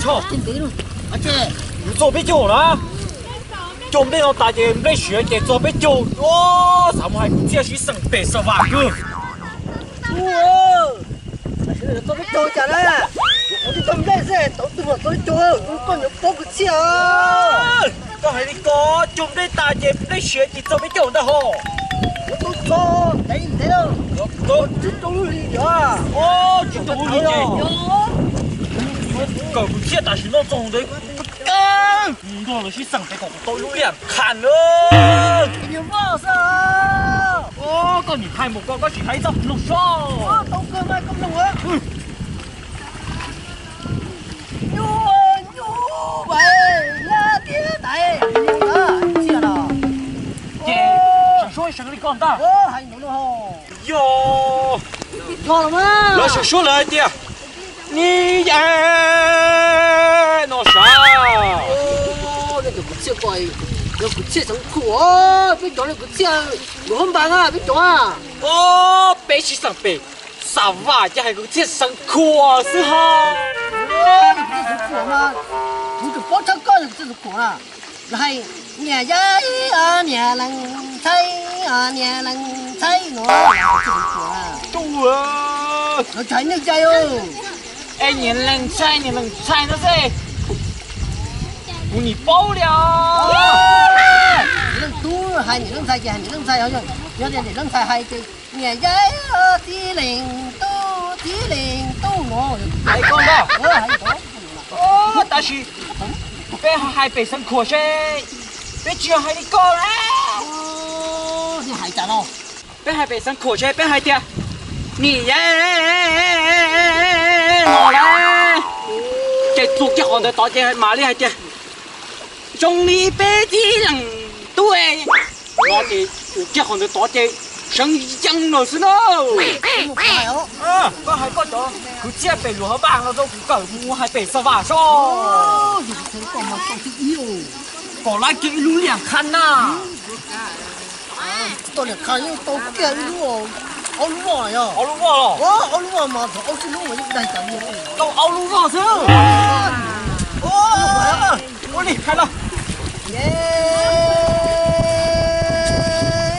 Kuv txog peb caug na. Cog nplej no tas ces nplej siav ces txog peb caug. Xav mus hais kwv txhiaj sib xeem pem xav vam kawg. Txog peb caug cas na? Kuv twb cog nplej xwb tau twg mas txog peb caug, koj nyob paub kwv txhiaj. Koj hais li ko, cog nplej tas ces nplej siav ces txog peb caug ntag hos. Tsis tau lub hli yog. Tsis tau lub hli ces kawm kwv txhiaj tam sim no txog ntawd. Nrog lawv sib xeem pem kom kuv tau lub liam qha na. Koj nim hais mus koj, koj tsis hais txoj mloog soj. Tau kawg mas koj mloog. Nyuj, nyuj, nyab tiab tais, nyuj na, txiaj los. Ces sawv suab seev li koj ntag. Hais ntawd no. Yog, yog los mas. Lawv sawv suab lawv hais tias, ni ya no sav. Yog kwv txhiaj ko, yog kwv txhiaj xeev khuam, peb cov yog kwv txhiaj luag hab npas na peb cov. Peb sib xeem pem xav vam ces hais kwv txhiaj xeev khuam xwb hos. Kuv tsis paub tshaj koj yog kwv txhiaj xeev khuam na. Lawv hais niam yab niam lees ntxhais, niam lees ntxhais no. Lawv tsis hais nej cai. Es niam lees ntxhais, niam lees ntxhais no xwb. Kuv nim paub li os. Leej tub hais niam leej ntxhais ces hais niam leej ntxhais, yog tias niam leej ntxhais hais ces niam yab txiv leej tub, txiv leej tub no. Hais koj ntag. Tab sis peb hais pem xeev khuam seb, peb tsis yog hais li koj na. Peb hais pem xeev khuam seb peb hais tias, nim yab no lawm. Ces txug kiag qhov ntawd tod ces mam li hais tias, zoo li peb txiv leej tub no ces txug kiag qhov ntawd tod ces seev yees lawm xwb na. Koj hais koj cov kwv txhiaj pem luag hab npas no rau kuv kawm mus hais pem xav vam soj. Kom lawv kiag ib lub liam qha na. Tau liam qha yeej tau kiag ib lub, ob lub voj yog. Ob lub voj los? Ob lub voj mas thaum ob lub mas yeej dag tas li. Tau ob lub voj xwb. Ua li hais los.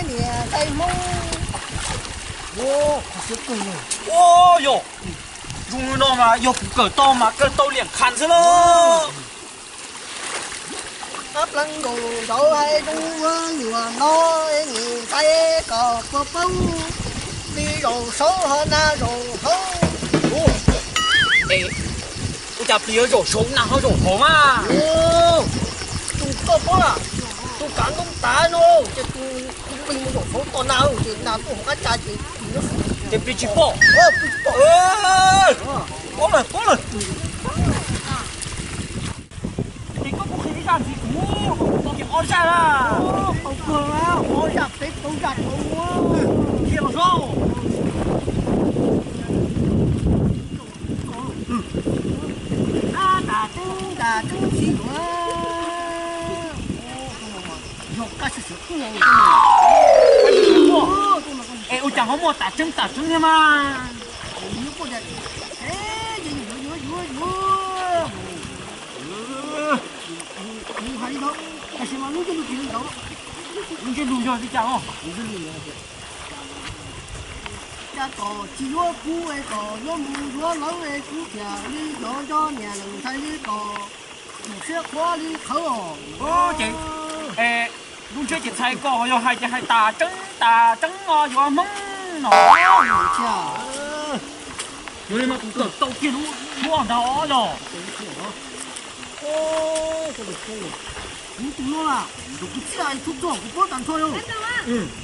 Niam ntxhais Hmoob. Ua yog, zoo li no mas yog kuv kawm tau mas kawm tau liam qha xwb lauj. Ab pleev nkaus nraud hais zoo ua nyuam no, niam ntxhais kom puas paub, plis zaum saud ho nag zaum hauv. Ua cas plis yuav zaum saud nag ho zaum hauv mas? Tus koj paub lawm, tus kav ntoo tav no ces tus plis mus zaum saud tos nag ces nag tuaj hauv qab tsa ces plis, ces plis tsis pom. Plis tsis pom. Paub lawm, paub lawm. Ces koj kuj qhia ib zaj ntxiv kuv, kuv tau kiag ob zaj na. Tau kawg, ob zaj peb tau zaj tau. Qhia los saib. Tam tseeb, tam tseeb tsis yuav. Yog kab sib sib tuaj. Es ua cas ho muaj tam tseeb tam tseeb thiab mas? Yuav, yuav, yuav, yuav. Kuv hais li ntawd, tab sis mas lub ntsiab lus tsis li ntawd. Lub ntsiab lus yog li cas os? Cas kom tsis yuav kuv es kom yuav mus yuav lawv es kuv thiaj li yuav nco niam leej ntxhais li kom tus siab qhuav li qhawv os. Ces lub ntsiab ces txhais ko yog hais ces hais tas tseeb tas tseeb no yuav Hmoob no. Yog li no kuv kawm tau kiag lub ntawd os yog. Kuv tus no las, tus kwv txhiaj tub txog kuv paub tag nrho yog. Tus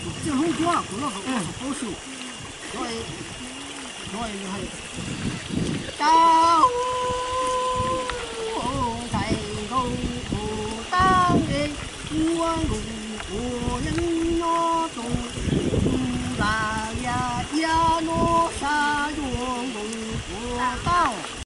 kwv txhiaj hlub ntsuab kuv loj hauv paub xyum. Cas ntxhais nkaus tus tab nqe ua nkaus tus yeeb